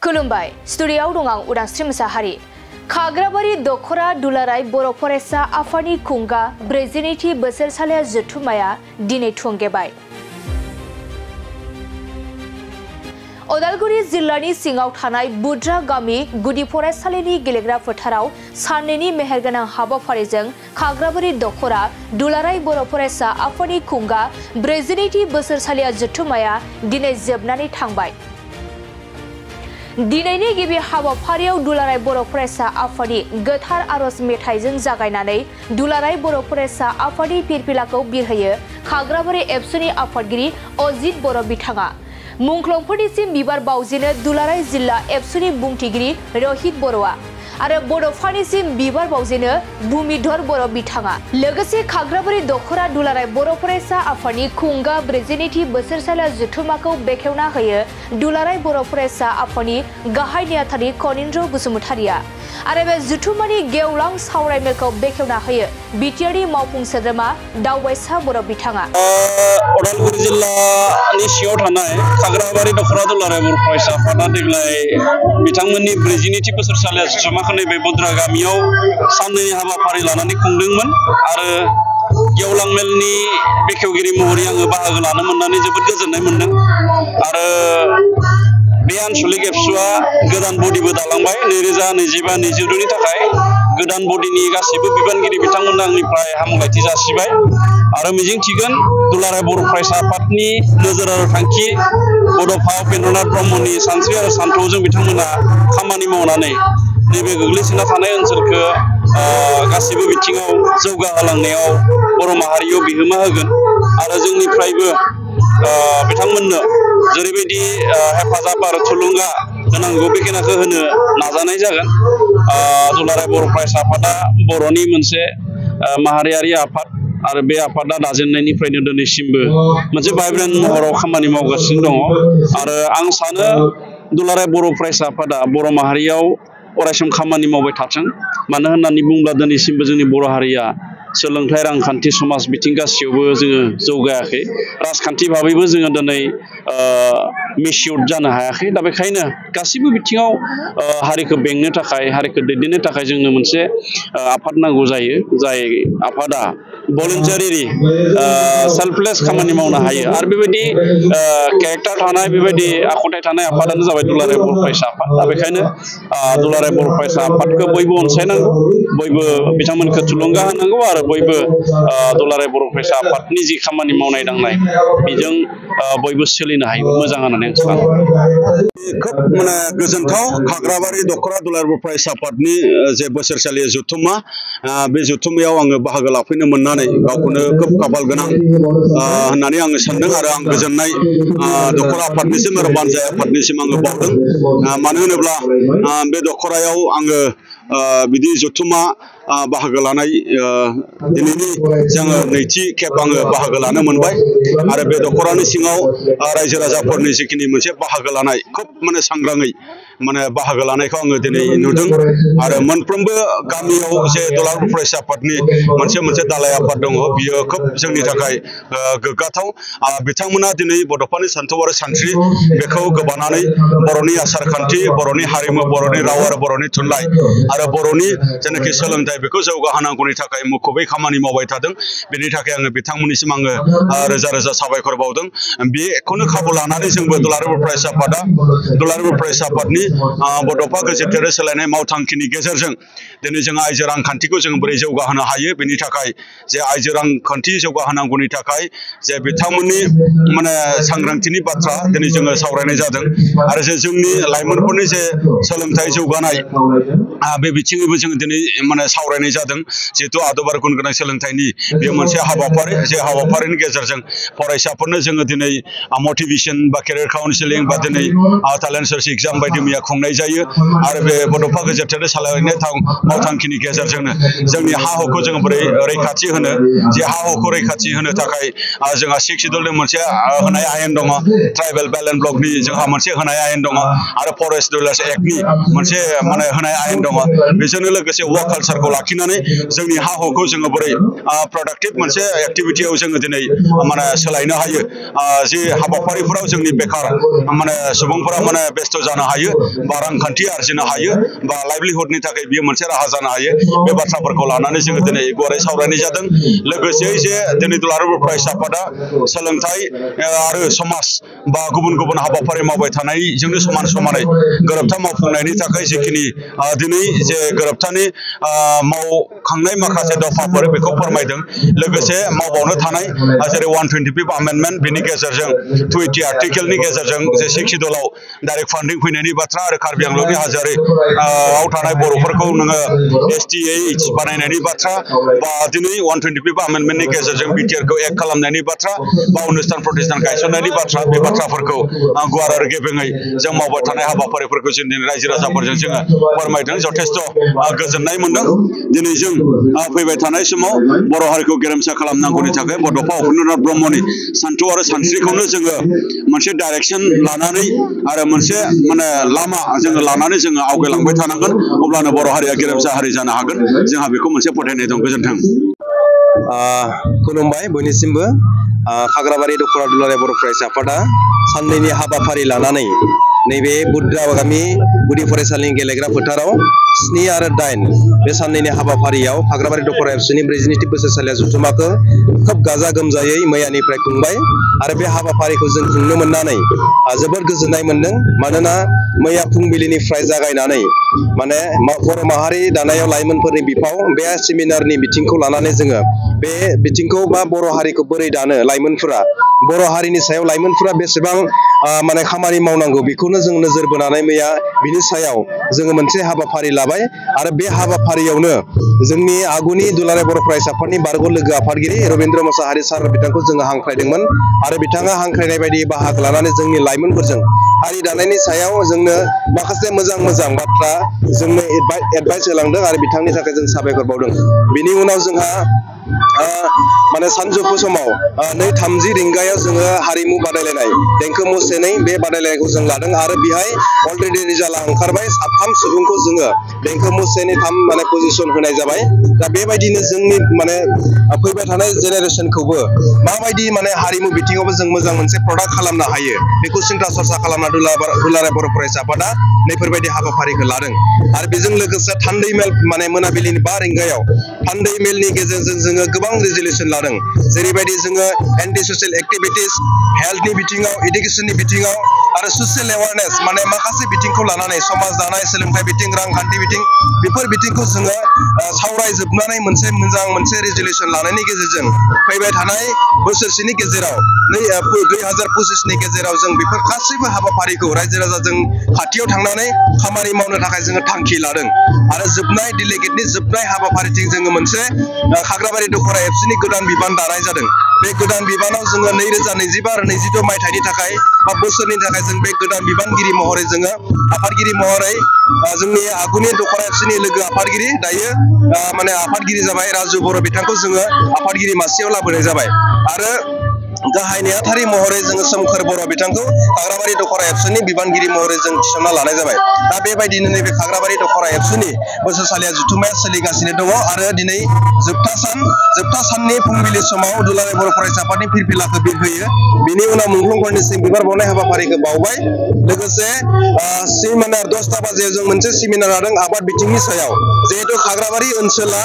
खुलुमबाय स्टुडिय'आव दं आं उदांस्रि मुसाहारि। खाग्राबारि दखरा दुलाराय बर' फरायसा आफादनि खुंगा 42थि बोसोरसालिया जथुम्माया दिनै थुंगेबाय। उदालगुरि जिल्लानि सिङाव थानाय बुद्रा गामि गुदि फरायसालिनि गेलेग्रा फोथाराव साननैनि मेहेरगोनां हाबाफारिजों खाग्राबारि दखरा दुलाराय बर' फरायसा आफादनि खुंगा 42थि बोसोरसालिया जथुम्माया दिनै जोबनानै थांबाय। दिनैनि गिबि हाबाफारियाव दुलाराय बर' फरायसा आफादनि गोथार आरज मेथाइजों जागायनानै दुलाराय बर' फरायसा आफादनि फिरफिलाखौ बिरहोयो खाग्राबारि एबसुनि आफादगिरि अजित बर' बिथाङा। मुंख्लंफोरनिसिम बिबार बावजेनो दुलाराय जिल्ला एबसुनि बुंथिगिरि रहित बर'आ आरो बड'फानिसिम बिबार बावजेनो भुमिधर बर' बिथाङा। लोगोसे खाग्राबारि दखरा दुलाराय बर' फरायसा आफादनि खुंगा 42थि बोसोरसालिया जथुम्माखौ बेखेवना होयो दुलाराय बर' फरायसा आफादनि गाहाय नेहाथारि कनिन्द्र बसुमतारिया आरो बे जथुम्मानि गेवलां सावरायमेलखौ बेखेवना होयो बिटिआरनि मावफुं सोद्रोमा दावबायसा बर' बिथाङा। उदालगुरि जिल्लानि सिङाव थानाय खाग्राबारि दखरा दुलाराय बर' फरायसा आफादा देग्लाय बिथांमोननि 42थि बोसोरसालिया जथुम्माखौ नैबे बुद्रा गामियाव साननैनि हाबाफारि लानानै खुंदोंमोन आरो गेवलां मेलनि बेखेवगिरि महरै आङो बाहागो लानो मोननानै जोबोद गोजोननाय मोनदों आरो बे आनसलिक एबसुआ गोदान बडिबो दालांबाय 2025-26नि थाखाय गोदान बडिनि गासैबो बिबानगिरि बिथांमोननो आंनिफ्राय हामलायथि जासिबाय आरो मिजिंथिगोन दुलाराय बर' फरायसा आफादनि नोजोर आरो थांखि बड'फा उपेन्द्रनाथ ब्रह्मनि सानस्रि आरो सान्थौजों बिथांमोना खामानि मावनानै नैबे गोग्लैसोना थानाय ओनसोलखौ गासैबो बिथिङाव जौगाहोलांनायाव बर' माहारियाव बिहोमा होगोन आरो जोंनिफ्रायबो बिथांमोननो जेरैबायदि हेफाजाब आरो थुलुंगा होनांगौ बेखिनिखौ होनो नाजानाय जागोन। दुलाराय बर' फरायसा आफादा बर'नि मोनसे माहारियारि आफाद आरो बे आफादा दाजेननायनिफ्रायनो दिनैसिमबो मोनसे भाइब्रेन्ट महराव खामानि मावगासिनो दङ आरो आं सानो दुलाराय बर' फरायसा आफादा बर' माहारियाव अरायसम खामानि मावबाय थाथों। मानो होननानै बुङोब्ला दिनैसिमबो जोंनि बर' हारिया सोलोंथाइ रांखान्थि समाज बिथिं गासैयावबो जोङो जौगायाखै, राजखान्थि भाबैबो जोङो दिनै मिसिउट जानो हायाखै। दा बेखायनो गासैबो बिथिङाव हारिखौ बेंनो थाखाय हारिखौ दैदेननो थाखाय जोंनो मोनसे आफाद नांगौ जायो जाय आफादा भलुन्टारि सेल्फलेस खामानि मावनो हायो आरो बेबायदि केरेक्टार थानाय बेबायदि आखुथाय थानाय आफादानो जाबाय दुलाराय बर' फरायसा आफाद। दा बेखायनो दुलाराय बर' फरायसा आफादखौ बयबो अनसायनांगौ, बयबो बिथांमोनखौ थुलुंगा होनांगौ आरो बयबो दुलाराय बर' फरायसा आफादनि जि खामानि मावनाय दांनाय बेजों बयबो सोलिनो हायो मोजां होननानै आं सानो। खोब माने गोजोनथाव खाग्राबारि दखरा दुलाराय बर' फरायसा आफादनि जे बोसोरसालि जथुम्मा बे जथुम्मायाव आङो बाहागो लाफैनो मोननानै गावखौनो खोब खाफाल गोनां होननानै आङो सानदों आरो आं गोजोननाय दखरा आफादनिसिम आरो बानजाय आफादनिसिम आङो बावदों। मानो होनोब्ला बे दखरायाव आङो बिदि जथुम्मा बाहागो लानाय दिनैनि जोङो नैथि खेब आङो बाहागो लानो मोनबाय आरो बे दखरानि सिङाव रायजो राजाफोरनि जिखिनि मोनसे बाहागो लानाय खोब माने सांग्राङै माने बाहागो लानायखौ आङो दिनै नुदों आरो मोनफ्रोमबो गामियाव जे दुलाराय फरायसा आफादनि मोनसे दालाय आफाद दङ बियो खोब जोंनि थाखाय गोग्गाथाव। बिथांमोना दिनै बड'फानि सान्थौ आरो सानस्रि बेखौ गोबानानै बर'नि आसार खान्थि, बर'नि हारिमु, बर'नि राव आरो बर'नि थुनलाइ आरो बर'नि जेनाखि सोलोंथाइ बेखौ जौगाहोनांगौनि थाखाय मुखुबै खामानि मावबाय थादों। बेनि थाखाय आङो बिथांमोननिसिम आङो रोजा रोजा साबायखर बावदों। बेखौनो खाबु लानानै जोंबो दुलाराय बर' फरायसा आफादा दुलाराय बर' फरायसा आफादनि बड'फा गोजोनथायारि सोलायनाय मावथांखिनि गेजेरजों दिनै जों आइजो रांखान्थिखौ जों बोरै जौगाहोनो हायो बेनि थाखाय जे आइजो रांखान्थि जौगाहोनांगौनि थाखाय जे बिथांमोननि माने सांग्रांथिनि बाथ्रा दिनै जोङो सावरायनाय जादों आरो जे जोंनि लाइमोनफोरनि जे सोलोंथाइ जौगानाय बे बिथिङैबो जोङो दिनै माने सावरायनाय जादों। जिहेतु आदब आरो गुन गोनां सोलोंथाइनि बे मोनसे हाबाफारि, जे हाबाफारिनि गेजेरजों फरायसाफोरनो जोङो दिनै मटिभेसन बा केरियार काउन्सिलिं बा दिनै टेलेन्ट सार्च एग्जाम बायदि मैया खुंनाय जायो आरो बे बड'फा गोजोनथायारि सालायनाय मावथांखिनि गेजेरजोंनो जोंनि हा हुखौ जोङो बोरै रैखाथि होनो, जे हा हुखौ रैखाथि होनो थाखाय जोंहा 6 सिडुलनि मोनसे होनाय आयेन दङ, ट्राइबेल बेल्ट एन्ड ब्लकनि जोंहा मोनसे होनाय आयेन दङ आरो फरेस्ट डिउलार्स एक्टनि मोनसे माने होनाय आयेन दङ। बेजोंनो लोगोसे वर्क कालचारखौ लाखिनानै जोंनि हा हुखौ जोङो बोरै प्रडाक्टिभ मोनसे एक्टिभिटियाव जोङो दिनै माने सोलायनो हायो जे हाबाफारिफोराव जोंनि बेकार माने सुबुंफोरा माने बेस्थ जानो हायो बा रांखान्थि आरजिनो हायो बा लाइभलिहुडनि थाखाय बियो मोनसे राहा जानो हायो बे बाथ्राफोरखौ लानानै जोङो दिनै गुवारै सावरायनाय जादों लोगोसे जे दिनै दुलाराय बर' फरायसा आफादा सोलोंथाइ आरो समाज बा गुबुन गुबुन हाबाफारि मावबाय थानायजोंनो समान समानै गोरोबथा मावफुंनायनि थाखाय जिखिनि दिनै जे गोरोबथानि मावखांनाय माखासे दफाफोर बेखौ फोरमायदों लोगोसे मावबावनो थानाय जेरै 125 आमेन्डमेन्ट बेनि गेजेरजों 20 आर्टिकेलनि गेजेरजों जे 6 शिड्युलाव डाइरेक्ट फान्डिं फैनायनि बाथ्रा आरो कार्बि आंलंनि हाजोआव थानाय बर'फोरखौ नोङो STH बानायनायनि बाथ्रा बा दिनै 125 आमेन्डमेन्टनि गेजेरजों बिटिआरखौ एक्ट खालामनायनि बाथ्रा बा अनुस्थान प्रतिष्ठान गायसननायनि बाथ्रा बे बाथ्राफोरखौ गुवार आरो गेबेङै जों मावबाय थानाय हाबाफारिफोरखौ जों दिनै रायजो राजाफोरजों जोङो फोरमायदों जथेस्थ' गोजोननाय मोनदों दिनै जों फैबाय थानाय समाव बर' हारिखौ गेरेमसा खालामनांगौनि थाखाय बड'फा उपेन्द्रनाथ ब्रह्मनि सान्थौ आरो सानस्रिखौनो जोङो मोनसे डाइरेक्सन लानानै आरो मोनसे माने लामा जोङो लानानै जोङो आवगायलांबाय थानांगोन अब्लानो बर' हारिया गेरेमसा हारि जानो हागोन जोंहा बेखौ मोनसे फोथायनाय दं गोजोन्थों खुलुमबाय बयनिसिमबो खाग्राबारि दख'रा दुलाराय बर' फरायसा आफादा साननैनि हाबाफारि लानानै नैबे बुद्रागामि गुदि फरायसालिनि गेलेग्रा फोथाराव 7 आरो 8 बे साननैनि हाबाफारियाव खाग्राबारि दख'रा एबसुनि 42 बोसोरसालिया जथुम्माखौ खोब गाजा गोमजायै मैयानिफ्राय खुंबाय आरो बे हाबाफारिखौ जों खुंनो मोननानै जोबोद गोजोननाय मोनदों मानोना मैया फुंबिलिनिफ्राय जागायनानै माने बर' माहारि दानायाव लाइमोनफोरनि बिफाव बे सेमिनारनि बिथिंखौ लानानै जोङो बे बिथिंखौ बा बर' हारिखौ बोरै दानो लाइमोनफोरा बर' हारिनि सायाव लाइमोनफोरा बेसेबां माने खामानि मावनांगौ बेखौनो जों नोजोर बोनानै मैया बिनि सायाव जोङो मोनसे हाबाफारि लाबाय आरो बे हाबाफारियावनो जोंनि आगुनि दुलाराय बर' फरायसा आफादनि बारग' लोगो आफादगिरि रबीन्द्र मोसाहारि सार बिथांखौ जोङो हांख्रायदोंमोन आरो बिथाङा हांख्रायनाय बायदि बाहागो लानानै जोंनि लाइमोनफोरजों हारि दानायनि सायाव जोंनो माखासे मोजां बाथ्रा जोंनो एडभाइस होलांदों आरो बिथांनि थाखाय जों साबायखर बावदों बिनि उनाव जोंहा माने सानजौफु समाव 2:30 रिंगायाव जोङो हारिमु बादायलायनाय देंखो मुसेनै बे बादायलायनायखौ जों लादों आरो बेहाय अलरेडि रिजाल्टआ ओंखारबाय 3 सुबुंखौ जोङो देंखो मुसेनि 3 माने पजिसन होनाय जाबाय दा बेबायदिनो जोंनि माने फैबाय थानाय जेनेरेसनखौबो माबायदि माने हारिमु बिथिङावबो जों मोजां मोनसे प्रडाक्ट खालामनो हायो बेखौ सिन्था सरसा खालामना दुलाराय बर' फरायसा आफादा नैफोरबायदि हाबाफारिखौ लादों आरो बेजों लोगोसे थान्दै मेल माने मोनाबिलिनि 5 रिंगायाव थान्दै मेलनि गेजेरजों जोङो गोबां रेजुलेसन लादों जेरैबायदि जोङो एन्टि ससियेल एक्टिभिटिस हेल्थनि बिथिङाव इडुकेसननि बिथिङाव आरो ससियेल एवारनेस माने माखासे बिथिंखौ लानानै समाज दानाय सोलोंथाइ बिथिं रांखान्थि बिथिं बेफोर बिथिंखौ जोङो सावरायजोबनानै मोनसे रेजुलेसन लानायनि गेजेरजों फैबाय थानाय बोसोरसेनि गेजेराव 2025नि गेजेराव जों बेफोर गासैबो हाबाफारिखौ रायजो राजाजों खाथियाव थांनानै खामानि मावनो थाखाय जोङो थांखि लादों आरो जोबनाय डेलिगेटनि जोबनाय हाबाफारिथिं जोङो मोनसे खाग्राबारि दख'रा एबसुनि गोदान बिबान दानाय जादों बे गोदान बिबानाव जोङो 2025 आरो 26 मायथाइनि थाखाय बा बोसोरनि थाखाय जों बे गोदान बिबानगिरि महरै जोङो आफादगिरि महरै जोंनि आगुनि दख'रा एबसुनि लोगो आफादगिरि दायो माने आफादगिरि जाबाय राजु बर' बिथांखौ जोङो आफादगिरि मासियाव लाबोनाय जाबाय आरो गाहाय नेहाथारि महरै जोङो सोमखोर बर' बिथांखौ खाग्राबारि दख'रा एबसुनि बिबानगिरि महरै जों थिसनना लानाय जाबाय दा बेबायदिनो नैबे खाग्राबारि दख'रा एबसुनि बोसोरसालिया जुथुम्माया सोलिगासिनो दङ आरो दिनै जोबथा साननि फुंबिलि समाव दुलाराय बर' फरायसा आफादनि फिरफिलाखौ बिरहोयो बिनि उनाव मुंख्लंफोरनिसिम बिबार बावनाय हाबाफारिखौ बावबाय लोगोसे सेमिनार 10टा बाजियाव जों मोनसे सेमिनार लादों आबाद बिथिंनि सायाव जिहेतु खाग्राबारि ओनसोला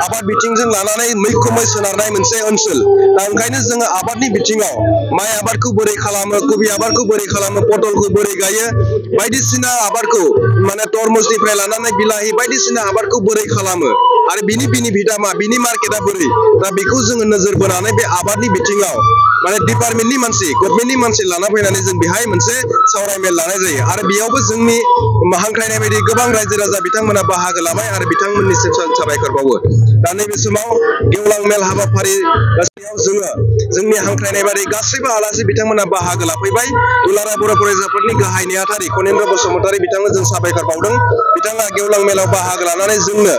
आबाद बिथिंजों लानानै मैखोमै सोनारनाय मोनसे ओनसोल दा ओंखायनो जोङो आबादनि बिथिङाव माइ आबादखौ बोरै खालामो कबि आबादखौ बोरै खालामो पटलखौ बोरै गायो बायदिसिना आबादखौ माने तरमुजनिफ्राय लानानै बिलाहि बायदिसिना आबादखौ बोरै खालामो आरो बिनि बेनिफिटा मा बिनि मार्केटआ बोरै दा बेखौ जोङो नोजोर बोनानै बे आबादनि बिथिङाव माने डिपार्टमेन्टनि मानसि गभर्नमेन्टनि मानसि लाना फैनानै जों बेहाय मोनसे सावरायमेल लानाय जायो आरो बेयावबो जोंनि हांख्रायनाय बायदि गोबां रायजो राजा बिथांमोना बाहागो लाबाय आरो बिथांमोननिसिम साबायखर बावो दा नैबे समाव गेवलां मेल हाबाफारि जोङो जोंनि हांख्रायनाय बायदि गासैबो आलासि बिथांमोना बाहागो लाफैबाय दुलाराय बर' फरायसाफोरनि गाहाय नेहाथारि खनेन्द्र बसुमतारी बिथांनो जों साबायखर बावदों बिथाङा गेवलां मेलाव बाहागो लानानै जोंनो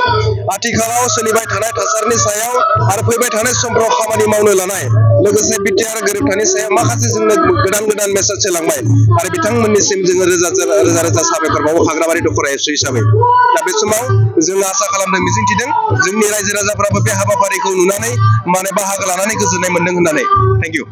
आथिखालाव सोलिबाय थानाय थासारिनि सायाव आरो फैबाय थानाय समफ्राव खामानि मावनो लानाय लोगोसे बिटिआर गोरोबथानि सायाव माखासे जोंनो गोदान मेसेज होलांबाय आरो बिथांमोननिसिम जोङो रोजा रोजा साबायखर बावो खाग्राबारि दख'रा एबसु हिसाबै दा बे समाव जों आसा खालामदों मिजिंथिदों जोंनि रायजो राजाफ्राबो बे हाबाफारिखौ नुनानै माने बाहागो लानानै गोजोननाय मोनदों होननानै थेंक इउ